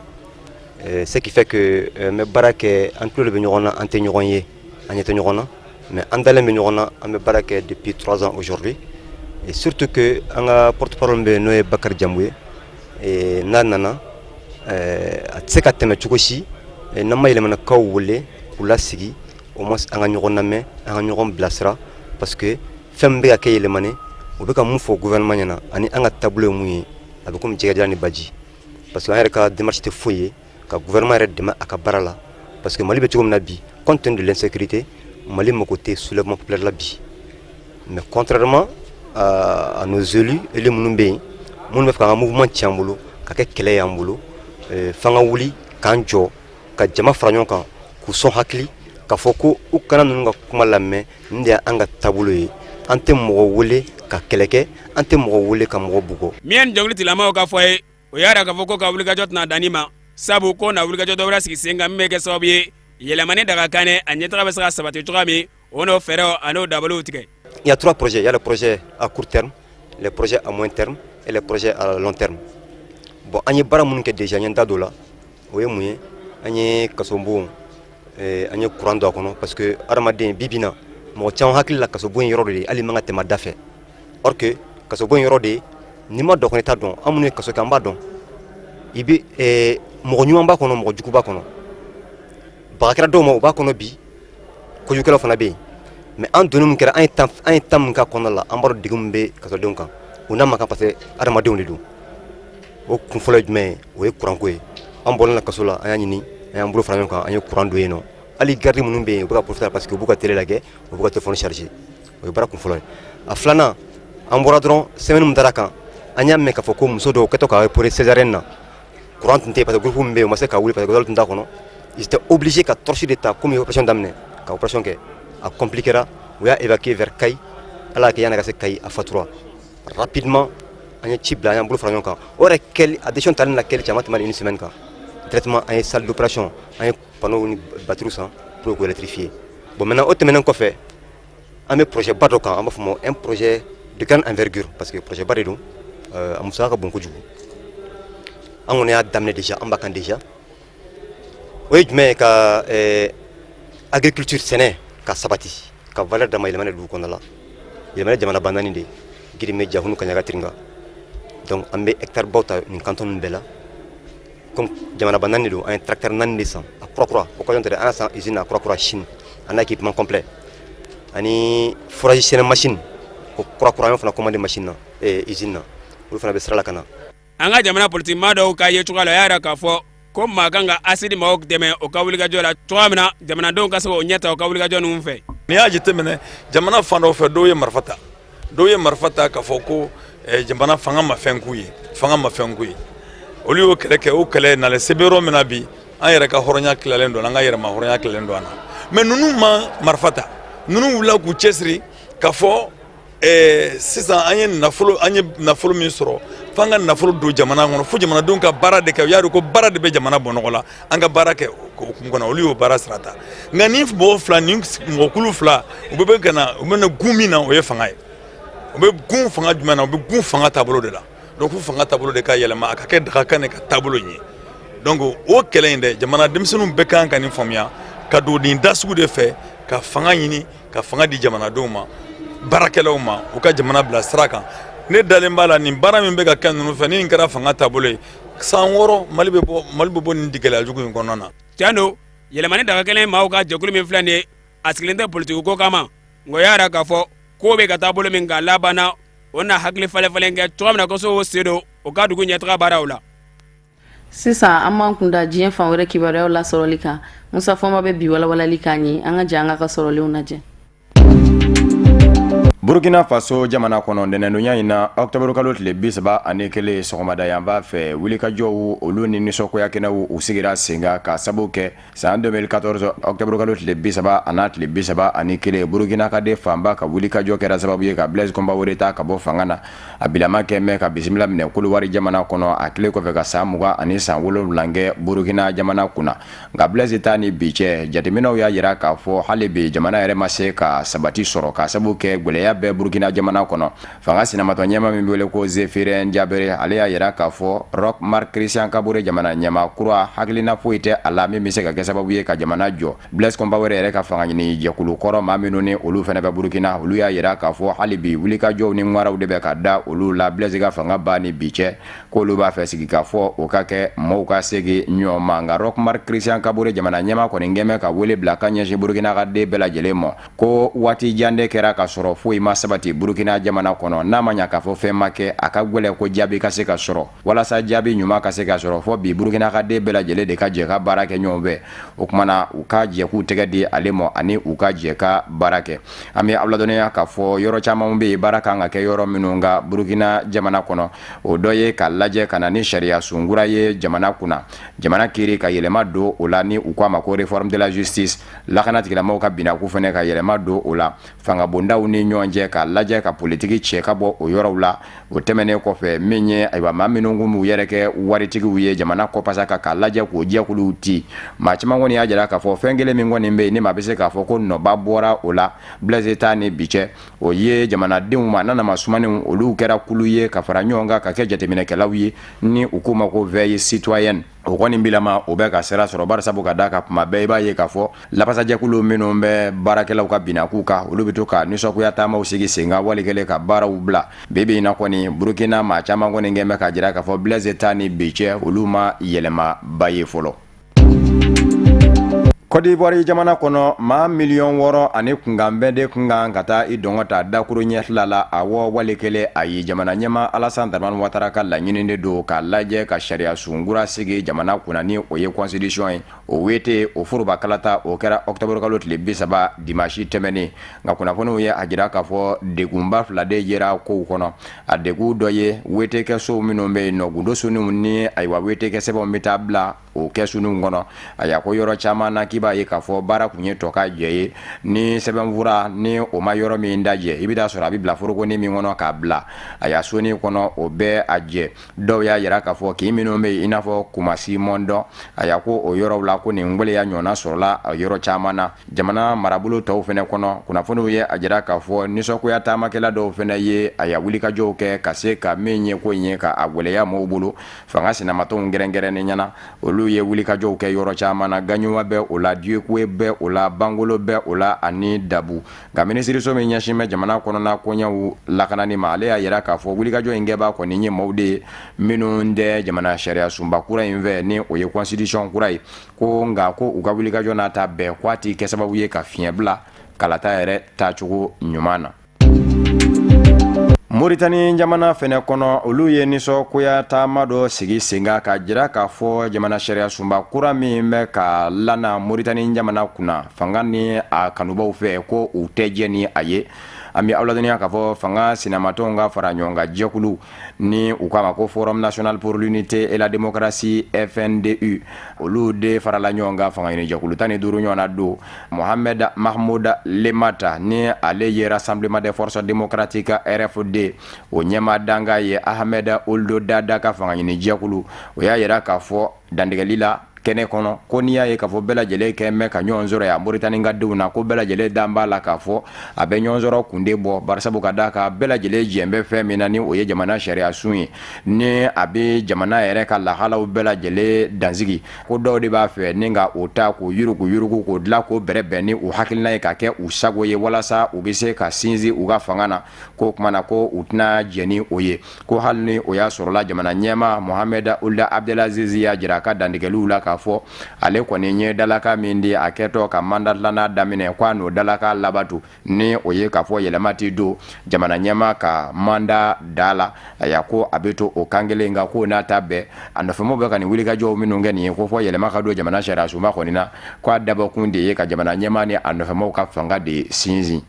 ce qui fait que n bɛ baara kɛ, an tulo de bɛ ɲɔgɔn na, an tɛ ɲɔgɔn ye, an ɲɛ tɛ ɲɔgɔn na, mais an dalen bɛ ɲɔgɔn na. An bɛ baara kɛ depuis 3 ans aujourd'hui, et surtout que an ka porte-parole bɛ yen, n'o ye Bakari Jamu ye. N'a nana, a tɛ se ka tɛmɛ cogo si n'an ma yɛlɛmanakaw wele k'u lasigi, au moins an ka ɲɔgɔn lamɛn, an ka ɲɔgɔn bilasira, parce que fɛn min bɛ ka kɛ Yɛlɛmani, u bɛ ka mun fɔ gouvernement ɲɛna ani an ka taabolo ye mun ye, a bɛ komi jɛgɛjalan ni baji. Parce que an yɛrɛ ka démarche tɛ foyi ye ka gouvernement yɛrɛ dɛmɛ a ka baara la, parce que Mali bɛ cogo min na bi, compte tenu de l'insécurité, Mali mago tɛ soulèvement populaire la bi. Mais contrairement à nos élus, élus minnu bɛ yen, minnu bɛ fɛ k'an ka mouvement ci an bolo ka kɛ kɛlɛ y'an bolo, f'an ka wuli k'an jɔ ka jama fara ɲɔgɔn kan, k'u sɔn hakili k'a fɔ ko u kana ninnu ka kuma lamɛn. Nin de y'an ka taabolo ye. An tɛ mɔgɔ wele ka kɛlɛ kɛ, an tɛ mɔgɔ wele ka mɔgɔ bugɔ. Min ye nin jɛkulu tigilamɔgɔw ka fɔ ye, o y'a jira k'a fɔ ko ka wulikajɔ tɛna dan nin ma, sabu ko na wulikajɔ dɔ wɛrɛ sigi sen kan min bɛ kɛ sababu ye Yɛlɛmani Dagakanɛ a ɲɛtaga bɛ se ka sabati cogoya min, o n'o fɛɛrɛw a n'o dabaliw tigɛ. Il y a trois projets. Il y a le projet à court terme, les projets à moyen terme et les projets à long terme. Bon, an ye baara minnu kɛ déjà, n ye n da don o la. O ye mun ye? An ye kasobon, an ye courant don a kɔnɔ, parce que hadamaden bi bi in na, mɔgɔ caman hakili la kasobon ye yɔrɔ dɔ de ye, hali man ka tɛmɛ a da fɛ. Or que kasobon ye yɔrɔ de ye, n'i ma don a kɔnɔ, i t'a dɔn. An minnu ye kaso kɛ, an b'a dɔn. I bɛ mɔgɔ ɲuman b'a kɔnɔ, mɔgɔ jugu b'a kɔnɔ. Baga kɛra dɔw ma, u b'a kɔnɔ bi, kojugukɛlaw fana bɛ yen. Mais an donni min kɛra, an ye temps min k'a kɔnɔna la, an b'a dɔn degun min bɛ kasodenw kan, u n'a ma kan, parce que hadamadenw de don. O kun fɔlɔ ye jumɛn ye? O ye kuranko ye. An bɔlen kaso la, an y'a ɲini, an y'an bolo fara ɲɔgɔn kan, an ye kuran don yen nɔ. Hali garde minnu bɛ yen, u bɛ ka profiter, parce que u b'u ka télé lajɛ, u b'u ka téléphone charger. O ye baara kun fɔlɔ ye. A filanan, an bɔra dɔrɔn, semaine min dara kan, an y'a mɛn k'a fɔ ko muso dɔw kɛtɔ ka opérer césarienne na, courant tun tɛ yen, parce que groupe min bɛ yen, u ma se ka wuli, parce que gasoil tun t'a kɔnɔ. Ils étaient obligés ka torche de ta komi opération daminɛ ka opération kɛ. A compliquera, u y'a évacuer vers Kayi. Ala y'a kɛ, yanni a ka se Kayi, a fatura. Rapidement an ye ci bila, an y'an bolo fara ɲɔgɔn kan. O yɛrɛ kɛli, a décision tali na kɛli cɛ, a ma tɛmɛ une semaine kan, directement an ye salle d'opération, an ye panneau ni batterie san pour k'o électrifier. Bon, maintenant, o tɛmɛnen kɔfɛ, an bɛ projet ba dɔ kan, an b'a fɔ ma un projet de grande envergure, parce que projet ba de don, a musaka ka bon kojugu. An kɔni y'a daminɛ déjà, an b'a kan déjà. O ye jumɛn ye? Ka agriculture, sɛnɛ ka sabati, ka valeur d'a ma Yɛlɛmani dugu kɔnɔna la. Yɛlɛmani jamana naani de: Girime, Jahunu, Kaɲaga, Tiringa. Donc an bɛ hectare baw ta nin canton ninnu bɛɛ la. Comme jamana naani de don, an ye tracteur naani de san, a kura kura, occasion tɛ dɛ, an y'a san usine na, kura kura, Chine, a n'a équipement complet, ani forage sɛnɛ machine o kura kura, an y'o fana commandé machine na, usine na, olu fana bɛ sira la ka na. An ka jamana politikimaa dɔw ka ye cogoya la, o y'a yira k'a fɔ ko maa kan ka ASID maaw dɛmɛ o ka wulikajɔ la cogoya min na, jamanadenw ka se k'o ɲɛ ta u ka wulikajɔ ninnu fɛ. N'i y'a jateminɛ, jamana fan dɔw fɛ, dɔw ye marifa ta, dɔw ye marifa ta k'a fɔ ko jamana fanga ma fɛn k'u ye, fanga ma fɛn k'u ye. Olu y'o kɛlɛ kɛ. O kɛlɛ nalen se bɛ yɔrɔ min na bi, an yɛrɛ ka hɔrɔnya tilalen don, an ka yɛrɛma hɔrɔnya tilalen don an na. Mais ninnu ma marifa ta, ninnu wulila k'u cɛsiri k'a fɔ sisan an ye nafolo min sɔrɔ, f'an ka nafolo don jamana kɔnɔ, fo jamanadenw ka baara de kɛ. U y'a dɔn ko baara de bɛ jamana bɔ nɔgɔ la, an ka baara kɛ o hukumu kɔnɔ. Olu y'o baara sira ta. Nka ni mɔgɔ fila, ni mɔgɔkulu fila, u bɛ ka na, u bɛ gun min na, o ye fanga ye. U bɛ gun fanga jumɛn na? U bɛ gun fanga taabolo de la. Donc fo fanga taabolo de ka yɛlɛma, a ka kɛ Dagakan ka taabolo in ye. Donc o kɛlɛ in dɛ, jamana denmisɛnninw bɛɛ kan ka nin faamuya, ka don nin da sugu de fɛ, ka fanga ɲini, ka fanga di jamanadenw ma, baarakɛlaw ma, u ka jamana bila sira kan. Ne dalen b'a la, nin baara min bɛ ka kɛ ninnu fɛ, ni nin kɛra fanga taabolo ye, san 6, Mali bɛ bɔ nin gɛlɛya jugu in kɔnɔna na. Tiɲɛ don, yɛlɛmani daga kelen maaw ka jɛkulu min filɛ nin ye, a sigilen tɛ politiki ko kama, nka o y'a yira k'a fɔ ko bɛ ka taa bolo min kan laban na, o na hakili falen falen kɛ cogoya min na ko se o sen don o ka dugu ɲɛtaga baaraw la. Sisan an b'an kunda diɲɛ fan wɛrɛ kibaruyaw lasɔrɔli kan. Musa Fɔnba bɛ bi walawalali k'an ye. An ka jɛ an ka sɔrɔlenw lajɛ. Burkina Faso jamana kɔnɔ, ntɛnɛndonya in na, octobre kalo tile 31 sɔgɔmada yanfan fɛ, wulikajɔw olu ni nisɔngoya kɛnɛw u sigira sen kan ka sabu kɛ san 2014 octobre kalo tile 30 an'a tile 31, Burkina ka den fanba ka wulikajɔ kɛra sababu ye ka Blaise Compaoré ta ka bɔ fanga na. A bilama kɛ mɛn ka bisimila minɛ Kɔdiwari jamana kɔnɔ, a kɛlen kɔfɛ ka san 20 ani san 7 kɛ Burkina jamana kunna. Nka Blaise ta ni bi cɛ, jateminɛw y'a jira k'a fɔ hali bi jamana yɛrɛ ma se ka sabati sɔrɔ ka sababu kɛ gɛlɛya bɛ Burkina jamana kɔnɔ. Fanga sinamatɔ ɲɛmaa min bɛ wele ko Zéphirin Diabré, ale y'a jira k'a fɔ Roch Marc Christian Kaboré jamana ɲɛmaa kura, hakilina foyi tɛ a la min bɛ se ka kɛ sababu ye ka jamana jɔ. Blaise Compaoré yɛrɛ ka fanga ɲini jɛkulu kɔrɔ maa minnu ni olu fana bɛ Burkina, olu y'a jira k'a fɔ hali bi wulikajɔw ni ŋaraw de bɛ ka da olu la Blaise ka fanga ban ni bi cɛ, k'olu b'a fɛ sigi ka fɔ o ka kɛ, mɔgɔw ka segin ɲɔgɔn ma. Nka Roch Marc Christian Kaboré jamana ɲɛmaa kɔni kɛmɛ ka wele bila ka ɲɛsin Burkina ka den bɛɛ lajɛlen ma ko waati jan de kɛra ka sɔrɔ foyi ma sabati Burkina jamana kɔnɔ. N'a ma ɲa k'a fɔ fɛn ma kɛ, a ka gwɛlɛ ko jaabi ka se ka sɔrɔ. Walasa jaabi ɲuman ka se ka sɔrɔ, fɔ bi Burkina ka den bɛɛ lajɛlen de ka jɛ ka baara kɛ ɲɔgɔn fɛ. O tuma na, u ka jɛ k'u tɛgɛ di ale ma ani u ka jɛ ka baara kɛ. An bɛ aw ladɔnniya k'a fɔ yɔrɔ caman bɛ yen, baara kan ka kɛ yɔrɔ minnu kan Burkina jamana kɔnɔ, o dɔ ye ka lajɛ ka na ni sariya sun kura ye jamana kunna, jamana kiiri ka yɛlɛma don o la, ni u k'a ma ko réforme de la justice, lakana tigilamɔgɔw ka binako fana ka yɛlɛma don o la, fangabondaw ni ɲɔgɔn cɛ ka lajɛ ka politiki cɛ ka bɔ o yɔrɔw la. O tɛmɛnen kɔfɛ, min ye ayiwa maa minnu kun b'u yɛrɛ kɛ waritigiw ye jamana kɔpasa kan, k'a lajɛ k'o jɛkuluw ci. Maa caman kɔni y'a jira k'a fɔ fɛn kelen min kɔni bɛ yen ni maa bɛ se k'a fɔ ko nɔba bɔra o la Blaise ta ni bi cɛ, o ye jamanadenw ma n'a ma sumaninw, olu kɛra kulu ye ka fara ɲɔgɔn kan ka kɛ jateminɛkɛlaw ye, ni u k'u ma ko veille citoyenne. O kɔni bilama o bɛ ka sira sɔrɔ, bari sabu ka da ka kuma bɛɛ i b'a ye k'a fɔ lafasajɛkulu minnu bɛ baarakɛlaw ka binnaku kan, olu bɛ to ka nisɔngoya taamaw sigi sen kan, wali kɛlen ka baaraw bila. Bi bi in na kɔni, Burukina maa caman kɔni kɛn bɛ k'a jira k'a fɔ Blaise ta ni bi cɛ, olu ma yɛlɛmaba ye fɔlɔ. Côte d'Ivoire jamana kɔnɔ, maa miliyɔn 6 ani kunkanbɛn de kun kan ka taa i dɔngɔ ta dakuru ɲɛ fila la. Awɔ, wali kelen ayi, jamana ɲɛmaa Alassane Dramane Ouattara ka laɲini de don k'a lajɛ ka sariya sunkura sigi jamana kunna, ni o ye constitution ye. O wete o foroba kalata, o kɛra octobre kalo tile 30 dimanche tɛmɛnen. Nka kunnafoniw ye a jira k'a fɔ degunba fila de yera kow kɔnɔ. A degun dɔ ye wete kɛsow minnu bɛ yen nɔ, gundo soninw ni ayiwa wete kɛ sɛbɛnw bɛ taa bila o kɛsuninw kɔnɔ. A y'a ko yɔrɔ caman na k'i b'a ye k'a fɔ baara kun ye tɔ ka jɛ ye. Ni sɛbɛnfura ni o ma yɔrɔ min dajɛ, i bɛ taa sɔrɔ a bɛ bila forokoni min kɔnɔ k'a bila a y'a soni kɔnɔ, o bɛɛ a jɛ. Dɔw y'a jira k'a fɔ kin minnu bɛ yen, i n'a fɔ Kumasi Mɔndɔn, a y'a ko o yɔrɔw la ko nin gwɛlɛya ɲɔgɔnna sɔrɔla a yɔrɔ caman na. Jamana marabolo tɔw fana kɔnɔ, kunnafoniw ye a jira k'a fɔ nisɔngoya taamakɛla dɔw fana ye a y'a wulikajɔw kɛ ka se ka min ye ko in ye ka a gwɛlɛya mɔgɔw bolo. Fanga sinamatɔnw kɛrɛnkɛrɛnnenya na, olu ye wulikajɔw kɛ yɔrɔ caman na. Gaɲuwa bɛ o la, Duékoué bɛ o la, Bangolo bɛ o la ani Dabu. Nka minisiriso min ɲɛsin bɛ jamana kɔnɔna koɲɛw lakanani ma, ale y'a jira k'a fɔ wulikajɔ in kɛbaa kɔni ye maaw de ye minnu tɛ jamana sariya sunba kura in fɛ, ni o ye constitution kura ye. Ko nka ko u ka wulikajɔ n'a ta bɛɛ, ko a tɛ kɛ sababu ye ka fiɲɛ bila kalata yɛrɛ taacogo ɲuman na. Moritani jamana fɛnɛ kɔnɔ, olu ye nisɔngoya taama dɔ sigi sen kan ka jira k'a fɔ jamana sariya sunba kura min bɛ ka lana Moritani jamana kunna fanga ni a kanubaw fɛ, ko u tɛ jɛ ni a ye. An bɛ aw ladɔnniya k'a fɔ fanga sinamatɔnw ka fara ɲɔgɔn kan jɛkulu, ni u k'a ma ko Forum national pour l'unité et la démocratie, FNDU, olu de farala ɲɔgɔn kan fanga ɲini jɛkulu 15 ɲɔgɔn na don. Mohamed Mahmoud Lemata, ni ale ye Rassemblement des forces démocratiques, RFD, o ɲɛmaa dankan ye, Ahmed Ould Dada ka fanga ɲini jɛkulu, o y'a jira k'a fɔ dantigɛli la. kɛnɛ kɔnɔ ko n'i y'a ye k'a fɔ bɛɛ lajɛlen kɛ mɛn ka ɲɔgɔn sɔrɔ yan Moritani ka denw na, ko bɛɛ lajɛlen dan b'a la k'a fɔ a bɛ ɲɔgɔn sɔrɔ kun de bɔ, barisabu ka d'a kan bɛɛ lajɛlen jɛn bɛ fɛn min na ni o ye jamana sariya sun ye, ni a bɛ jamana yɛrɛ ka lahalaw bɛɛ lajɛlen dansigi. Ko dɔw de b'a fɛ ni ka o ta k'o yurugu yurugu k'o dilan k'o bɛrɛbɛn ni u hakilina ye ka kɛ u sago ye walasa u bɛ se ka sinsin u ka fanga na. Ko o tuma na ko u tɛna jɛn ni o ye. Ko hali ni o y'a sɔrɔla jamana ɲɛmaa Mohamed Ould Abdel Aziz y'a jira a ka dantigɛliw la k'a fɔ ale kɔni ye dalakan min di a kɛtɔ ka mandat filanan daminɛ, ko a n'o dalakan labatu, ni o ye k'a fɔ yɛlɛma tɛ don jamana ɲɛmaa ka mandat da la. Aya, ko a bɛ to o kan kelen kan. K'o n'a ta bɛɛ, a nɔfɛmɔgɔw bɛ ka nin wulikajɔw minnu kɛ nin ye ko fɔ yɛlɛma ka don jamana sariya sunba kɔni na, ko a dabɔkun de ye ka jamana ɲɛmaa ni a nɔfɛmɔgɔw ka fanga de sinsin.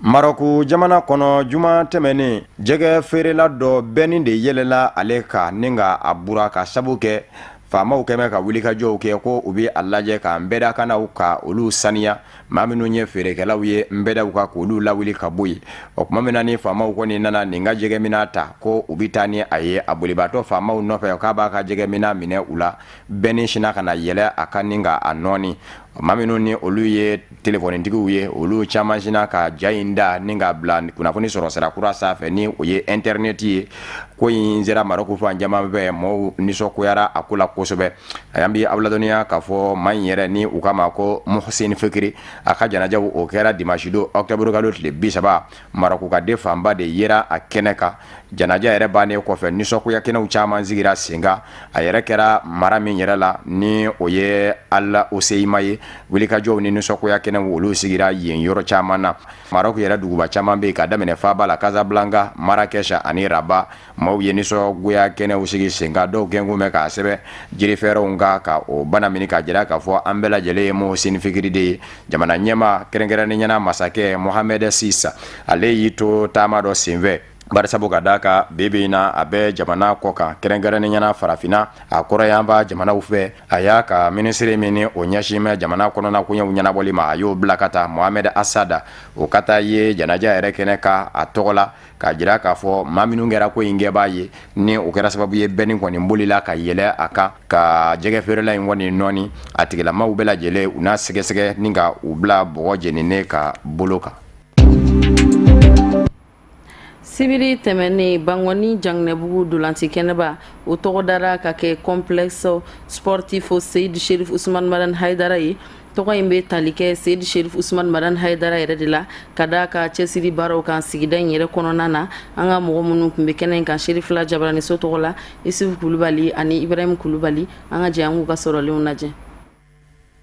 Marɔku jamana kɔnɔ, juma tɛmɛnen, jɛgɛ feerela dɔ bɛnni de yɛlɛla ale kan ni ka a bura ka sabu kɛ faamaw kɛmɛ ka wulikajɔw kɛ ko u bɛ a lajɛ ka nbɛdakanaw ka olu saniya, maa minnu ye feerekɛlaw ye nbɛdaw kan k'olu lawuli ka bɔ yen. O tuma min na ni faamaw kɔni nana nin ka jɛgɛminɛ ta ko u bɛ taa ni a ye, a bolibaatɔ faamaw nɔfɛ k'a b'a ka jɛgɛminɛ minɛ u la, bɛnni sinna ka na yɛlɛ a kan ni ka a nɔɔni. Maa minnu ni olu ye telefɔnitigiw ye, olu caman sinna ka ja in da ni k'a bila kunnafoni sɔrɔ sira kura sanfɛ ni o ye intɛrɛnɛti ye. Ko in sera Marɔku fan caman fɛ, mɔgɔw nisɔngoyara a ko la kosɛbɛ. An bɛ aw ladɔnniya k'a fɔ maa in yɛrɛ ni u k'a ma ko Muhsin Fikiri, a ka janajaw o kɛra dimanche don octobre kalo tile 30. Marɔku ka den fanba de yera a kɛnɛ kan. Janaja yɛrɛ bannen kɔfɛ, nisɔngoya kɛnɛw caman sigira sen kan. A yɛrɛ kɛra mara min yɛrɛ la ni o ye Al Hoceima ye, wulikajɔw ni nisɔngoya kɛnɛw olu sigira yen yɔrɔ caman na. Marɔku yɛrɛ duguba caman bɛ yen, ka daminɛ faaba la Casablanca, Marrakech ani Rabat, maaw ye nisɔngoya kɛnɛw sigi sen kan. Dɔw kɛn kun bɛ k'a sɛbɛn jirifɛrɛnw kan ka o bana minɛ k'a jira k'a fɔ an bɛɛ lajɛlen ye Muhsin Fikiri de ye. Jamana ɲɛmaa, kɛrɛnkɛrɛnnenya la masakɛ Mohamed VI, ale y'i to taama dɔ senfɛ, barisabu ka d'a kan bi bi in na a bɛ jamana kɔ kan, kɛrɛnkɛrɛnnenya la farafinna a kɔrɔyanfan jamanaw fɛ. A y'a ka minisiri min ni o ɲɛsin bɛ jamana kɔnɔna koɲɛw ɲɛnabɔli ma, a y'o bila ka taa, Mohamed Assad, o ka taa ye janaja yɛrɛ kɛnɛ kan a tɔgɔ la, k'a jira k'a fɔ maa minnu kɛra ko in kɛbaa ye, ni o kɛra sababu ye bɛnni kɔni bolila ka yɛlɛ a kan ka jɛgɛ feerela in kɔni nɔɔni, a tigilamaw bɛɛ lajɛlen u n'a sɛgɛsɛgɛ ni ka u bila bɔgɔ jeninen ka bolo kan. Sibiri tɛmɛnen, Bankɔni Janginɛbugu ntolaci kɛnɛba o tɔgɔ dara ka kɛ complexe sportif Seyidi Sherif Usman Madani Hayidara ye. Tɔgɔ in bɛ tali kɛ Seyidi Sherif Usman Madani Hayidara yɛrɛ de la, ka d'a ka cɛsiri baaraw kan sigida in yɛrɛ kɔnɔna na. An ka mɔgɔ minnu tun bɛ kɛnɛ in kan Serifila Jabaraniso tɔgɔ la, Isufu Kulubali ani Ibrahim Kulubali, an ka jɛ an k'u ka sɔrɔlenw lajɛ.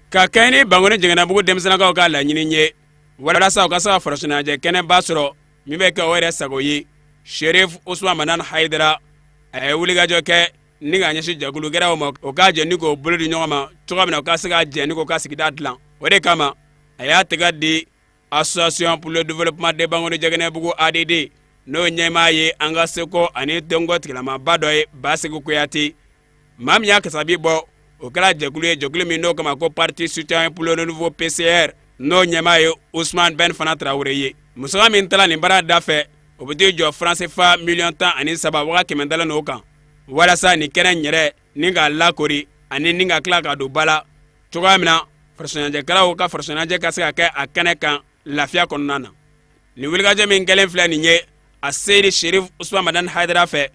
Ka kɛɲɛ ni Bankɔni Janginɛbugu denmisɛnninkaw ka laɲini ye walasa u ka se ka farikoloɲɛnajɛ kɛnɛba sɔrɔ min bɛ kɛ o yɛrɛ sago ye, Sherif Usman Madani Hayidara a ye wulikajɔ kɛ ni ka ɲɛsin jɛkulu gɛrɛw ma, o ka jɛ ni k'o bolo di ɲɔgɔn ma cogoya min na u ka se ka jɛ ni k'o ka sigida dilan. O de kama a y'a tɛgɛ di Association pour le développement de Bankoni Jaginɛbugu ADD, n'o ɲɛmaa ye an ka seko ani dɔnko tigilamaba dɔ ye, Basigi Kuyate. Maa min y'a kasabi bɔ, o kɛra jɛkulu ye, jɛkulu min n'o kama ko Parti citoyen pour le renouveau PCR, n'o ɲɛmaa ye Usman Ben Fana Tarawele ye. Musaka min tala nin baara da fɛ, o bɛ t'i jɔ franc CFA 13 100 000 dalen n'o kan, walasa nin kɛnɛ in yɛrɛ ni k'a lakori ani ni ka tila ka don ba la cogoya min na farikoloɲɛnajɛkɛlaw ka farikoloɲɛnajɛ ka se ka kɛ a kɛnɛ kan lafiya kɔnɔna na. Nin wulikajɔ min kɛlen filɛ nin ye a Seyidi Sherif Usman Madani Hayidara fɛ,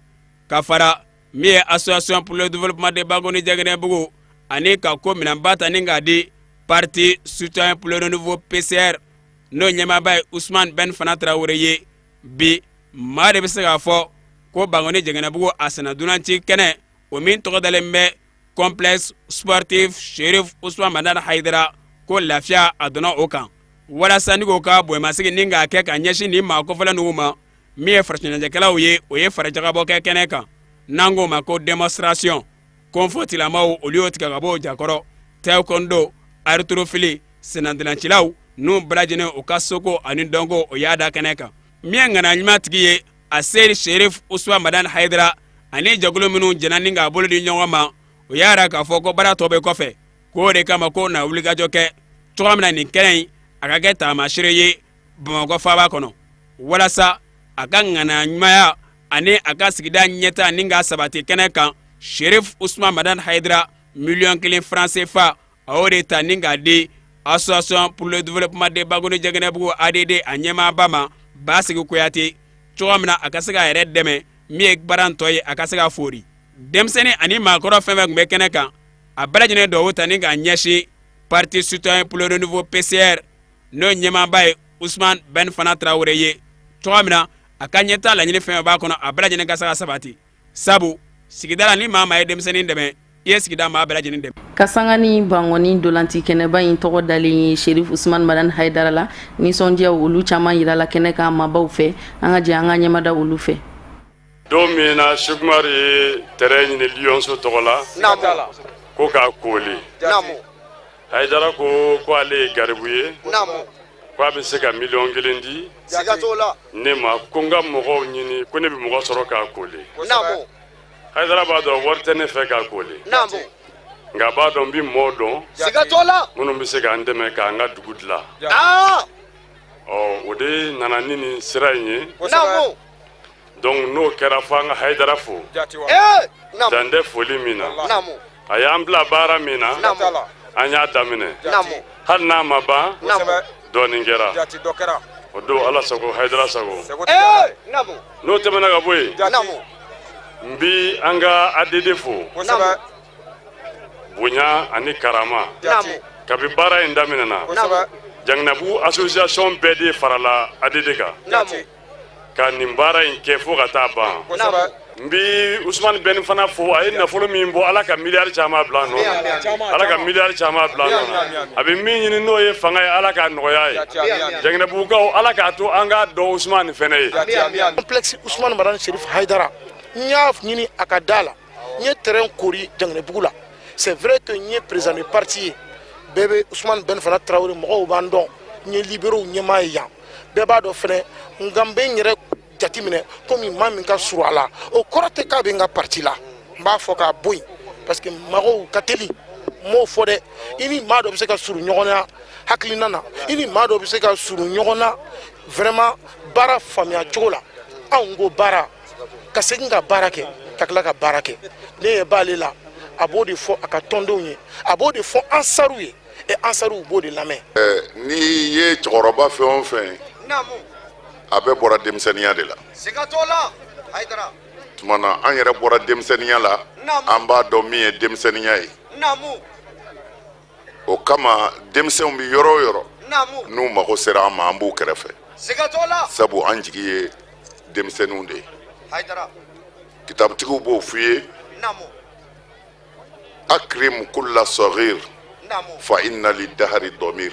ka fara min ye Association pour le développement de Bankoni Jaginɛbugu ani ka ko minɛnba ta ni k'a di Parti citoyen pour le renouveau PCR, n'o ɲɛmaaba ye Usman Ben Fana Tarawele ye, bi maa de bɛ se k'a fɔ ko Bankoni Jaginɛbugu a senna ntolaci kɛnɛ o min tɔgɔ dalen bɛ complexe sportif Sherif Usman Madani Hayidara, ko lafiya a donna o kan, walasa ni k'o ka bonyamasegin ni k'a kɛ ka ɲɛsin nin maa kofɔlen ninnu ma. Min ye farikoloɲɛnajɛkɛlaw ye, o ye farajagabɔ kɛ kɛnɛ kan n'an k'o ma ko démonstration. Kung-fu tigilamaw olu y'o tigɛ ka bɔ o jakɔrɔ, taekwondo, haltérophilie, sennantolacilaw n'u bɛɛ lajɛlen u ka seko ani dɔnko o y'a da kɛnɛ kan. Min ye ŋaniya ɲuman tigi ye a Seyidi Sherif Usman Madani Hayidara ani jɛkulu minnu jɛnna ni k'a bolo di ɲɔgɔn ma, o y'a jira k'a fɔ ko baara tɔ bɛ kɔfɛ, k'o de kama k'o na wulikajɔ kɛ cogoya min na nin kɛnɛ in a ka kɛ taamasere ye Bamakɔ faaba kɔnɔ, walasa a ka ŋaniya ɲumanya ani a ka sigida ɲɛtaa ni k'a sabati kɛnɛ kan. Sherif Usman Madani Hayidara miliyɔn 1 franc CFA, a y'o de ta ni k'a di Association pour le développement de Bankoni Janginɛbugu ADD a ɲɛmaaba ma, Basigi Kuyate, cogo min na a ka se k'a yɛrɛ dɛmɛ min ye baara tɔ ye, a ka se ka foori. Denmisɛnnin ani maakɔrɔ fɛn fɛn tun bɛ kɛnɛ kan, a bɛɛ lajɛlen dugawu ta ni k'a ɲɛsin Parti citoyen pour le renouveau PCR, n'o ɲɛmaaba ye Usman Ben Fana Tarawele ye, cogo min na a ka ɲɛtaa laɲini fɛn fɛn b'a kɔnɔ, a bɛɛ lajɛlen ka se ka sabati, sabu sigida la, ni maa maa ye denmisɛnnin dɛmɛ, i ye sigida maa bɛɛ lajɛlen dɛmɛ. Ka sanga ni Bankɔni ntolanci kɛnɛba in tɔgɔ dalen ye Sherif Usman Madani Hayidara la, nisɔndiyaw olu caman yirala kɛnɛ kan maabaw fɛ. An ka jɛ an ka ɲɛmada olu fɛ. Don min na Sekumari ye terrain ɲini Lionceaux tɔgɔ la ko k'a kooli, Hayidara ko ko ale ye garibu ye, ko a bɛ se ka miliyɔn 1 di ne ma, ko n ka mɔgɔw ɲini, ko ne bɛ mɔgɔ sɔrɔ k'a kooli. Hayidara b'a dɔn wari tɛ ne fɛ k'a kooli, nka a b'a dɔn n bɛ mɔɔ dɔn minnu bɛ se k'an dɛmɛ k'an ka dugu dilan. Ɔ, o de nana ni nin sira in ye. Donc n'o kɛra, fo an ka Hayidara fo dan tɛ foli min na. A y'an bila baara min na, an y'a daminɛ, hali n'a ma ban, dɔɔnin kɛra o don. Ala sago, Hayidara sago. N'o tɛmɛna ka bɔ yen, n bi an ka ADD fo bonya ani karama. Kabi baara in daminɛna, Janginɛbugu association bɛɛ de farala ADD kan ka nin baara in kɛ fo ka taa ban. N bi Usumani Bɛni fana fo, a ye nafolo min bɔ, Ala ka miliyari caman bila a nɔ na, Ala ka miliyari caman bila a nɔ na. A bɛ min ɲini, n'o ye fanga ye, Ala k'a nɔgɔya ye. Janginɛbugukaw, Ala k'a to an k'a dɔn Usumani fɛnɛ ye. Complexe Usumani Madani Sherif Hayidara, n y'a ɲini a ka da la, n ye terrain kori Janginɛbugu la. C'est vrai que n ye président de parti ye, bɛɛ bɛ Usumani Bɛni fana Tarawele, mɔgɔw b'an dɔn, n ye libéraux ɲɛmaa ye yan, bɛɛ b'a dɔn fɛnɛ. Nka n bɛ n yɛrɛ jateminɛ komi maa min ka surun a la, o kɔrɔ tɛ k'a bɛ n ka parti la. N b'a fɔ k'a bɔ yen parce que mɔgɔw ka teli, n m'o fɔ dɛ. I ni maa dɔ bɛ se ka surun ɲɔgɔn na hakilina na, i ni maa dɔ bɛ se ka surun ɲɔgɔn na vraiment baara faamuya cogo la. Anw ko baara, ka segin ka baara kɛ, ka tila ka baara kɛ. Ne ɲɛ b'ale la, a b'o de fɔ a ka tɔndenw ye, a b'o de fɔ ansaruw ye, et ansaruw b'o de lamɛn. N'i ye cɛkɔrɔba fɛn o fɛn ye, a bɛɛ bɔra denmisɛnninya de la. Tuma na an yɛrɛ bɔra denmisɛnninya la, an b'a dɔn min ye denmisɛnninya ye. O kama denmisɛnw bɛ yɔrɔ o yɔrɔ, n'u mago sera an ma, an b'u kɛrɛfɛ, sabu an jigi ye denmisɛnninw de ye. Kitabutigiw b'o f'i ye: akrim kulla saghir fa inna lidahari damir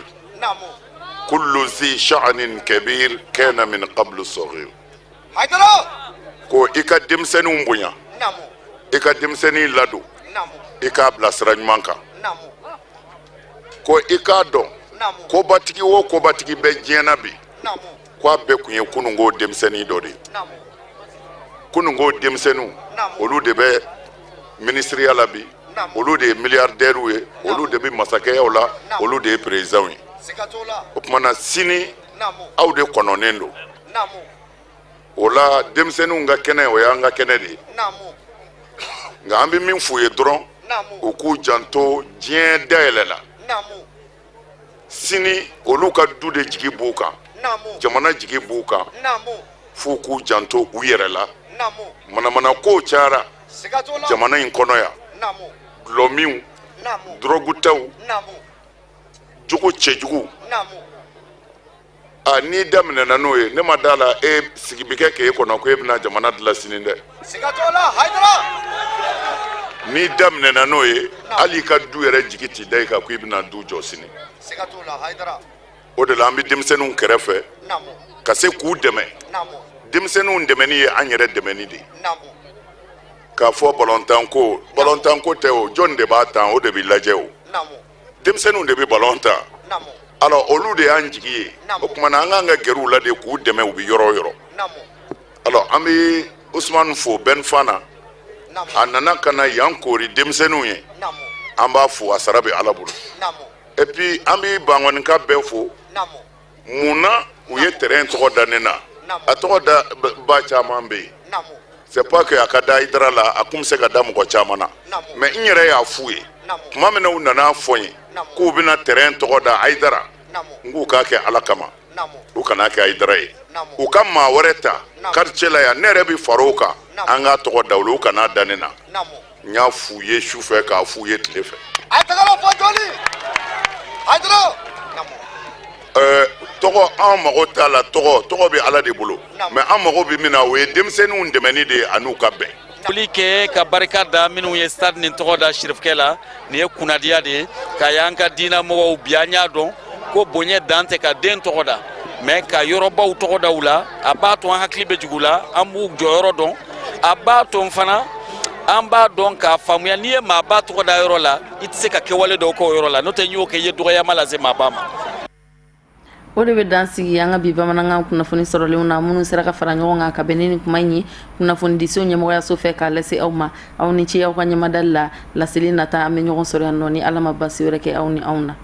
kullu zi sha'anin kabir kana min qablu saghir. Ko i ka denmisɛnninw bonya, i ka denmisɛnnin ladon, i k'a bila sira ɲuman kan. Ko i k'a dɔn, kobatigi o kobatigi bɛ diɲɛ na bi, ko a bɛɛ tun ye kununko denmisɛnnin dɔ de ye. Kununko denmisɛnninw, olu de bɛ minisiriya la bi, olu de ye milliardaires ye, olu de bɛ masakɛyaw la, olu de ye présidents ye. O tuma na sini aw de kɔnɔnen don. O la denmisɛnninw ka kɛnɛ, o y'an ka kɛnɛ de ye. Nka an bɛ min f'u ye dɔrɔn, u k'u janto, diɲɛ dayɛlɛla. Sini olu ka du de jigi b'u kan, jamana jigi b'u kan, f'u k'u janto u yɛrɛ la. Manamana kow cayara jamana in kɔnɔ yan, dɔlɔminw, dɔrɔgutaw, jogo cɛjugu. A n'i daminɛna n'o ye, ne ma da la e sigi bɛ kɛ k'e kɔnɔ ko e bɛna jamana dilan sini dɛ. N'i daminɛna n'o ye, hali i ka du yɛrɛ jigi t'i da i kan ko i bɛna du jɔ sini. O de la an bɛ denmisɛnninw kɛrɛfɛ ka se k'u dɛmɛ. Denmisɛnninw dɛmɛni ye an yɛrɛ dɛmɛni de ye. K'a fɔ balontanko, balontanko tɛ o, jɔn de b'a tan, o de bɛ lajɛ o. Denmisɛnninw de bɛ balon tan, alors olu de y'an jigi ye. O tuma na an k'an ka gɛrɛ u la de k'u dɛmɛ u bɛ yɔrɔ o yɔrɔ. Alors an bɛ Usumani fo Ben Fana, a nana ka na yan koori denmisɛnninw ye, an b'a fo, a sara bɛ Ala bolo. Et puis an bɛ Bankɔnika bɛɛ fo. Mun na u ye terrain tɔgɔ da ne na? A tɔgɔ da ba caman bɛ yen. C'est pas que a ka da Hayidara la, a kun bɛ se ka da mɔgɔ caman na, mais n yɛrɛ y'a f'u ye tuma min na u nana fɔ n ye k'u bɛna terrain tɔgɔ da Hayidara, n k'u k'a kɛ Ala kama, u kana kɛ Hayidara ye, u ka maa wɛrɛ ta quartier la yan, ne yɛrɛ bɛ fara o kan, an k'a tɔgɔ da olu, u kana da ne na. N y'a f'u ye su fɛ, k'a f'u ye tile fɛ. A ye tɛgɛrɛ fɔ jɔli Hayidara. Tɔgɔ, an mago t'a la. Tɔgɔ bɛ Ala de bolo, mais an mago bɛ min na, o ye denmisɛnninw dɛmɛni de ye an'u ka bɛn. Foli kɛ ka barika da minnu ye stade nin tɔgɔ da sirifukɛ la. Nin ye kunnadiya de ye k'a y'an ka diina mɔgɔw. Bi an y'a dɔn ko bonya dan tɛ ka den tɔgɔ da, mais ka yɔrɔbaw tɔgɔ da u la, a b'a to an hakili bɛ jigin u la, an b'u jɔyɔrɔ dɔn. A b'a to fana an b'a dɔn k'a faamuya, n'i ye maaba tɔgɔ da yɔrɔ la, i tɛ se ka kɛwale dɔw kɛ o yɔrɔ la, n'o tɛ n'i y'o kɛ, i ye dɔgɔyama lase maaba ma. O de bɛ dan sigi an ka bi bamanankan kunnafoni sɔrɔlenw na, minnu sera ka fara ɲɔgɔn kan ka bɛn ni nin kuma in ye kunnafonidiso ɲɛmɔgɔyaso fɛ k'a lase aw ma. Aw ni ce aw ka ɲɛmadali la. Laseli nata, an bɛ ɲɔgɔn sɔrɔ yan nɔ ni Ala ma basi wɛrɛ kɛ aw ni anw na.